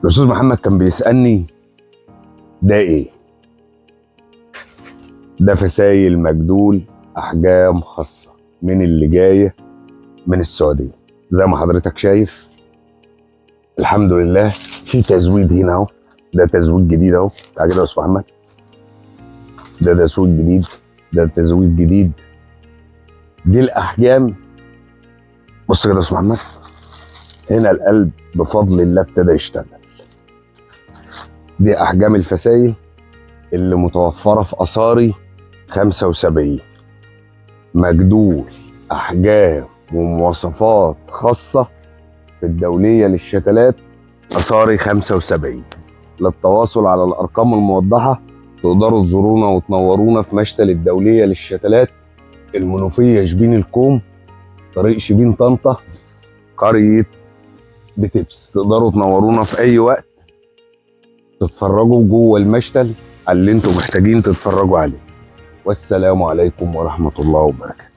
الاستاذ محمد كان بيسالني ده ايه؟ ده فسايل مجدول احجام خاصة من اللي جاية من السعودية. زي ما حضرتك شايف الحمد لله في تزويد هنا اهو، ده تزويد جديد اهو. تعال كده يا استاذ محمد، ده تزويد جديد، ده تزويد جديد. دي الاحجام. بص كده يا استاذ محمد، هنا القلب بفضل الله ابتدى يشتغل. دي احجام الفسايل اللي متوفرة في اثاري 75 مجدول، احجام ومواصفات خاصة في الدولية للشتلات اثاري 75. للتواصل على الارقام الموضحة تقدروا تزورونا وتنورونا في مشتل الدولية للشتلات، المنوفية، شبين الكوم، طريق شبين طنطا، قرية بتبس. تقدروا تنورونا في اي وقت، تتفرجوا جوه المشتل على اللي انتم محتاجين تتفرجوا عليه. والسلام عليكم ورحمة الله وبركاته.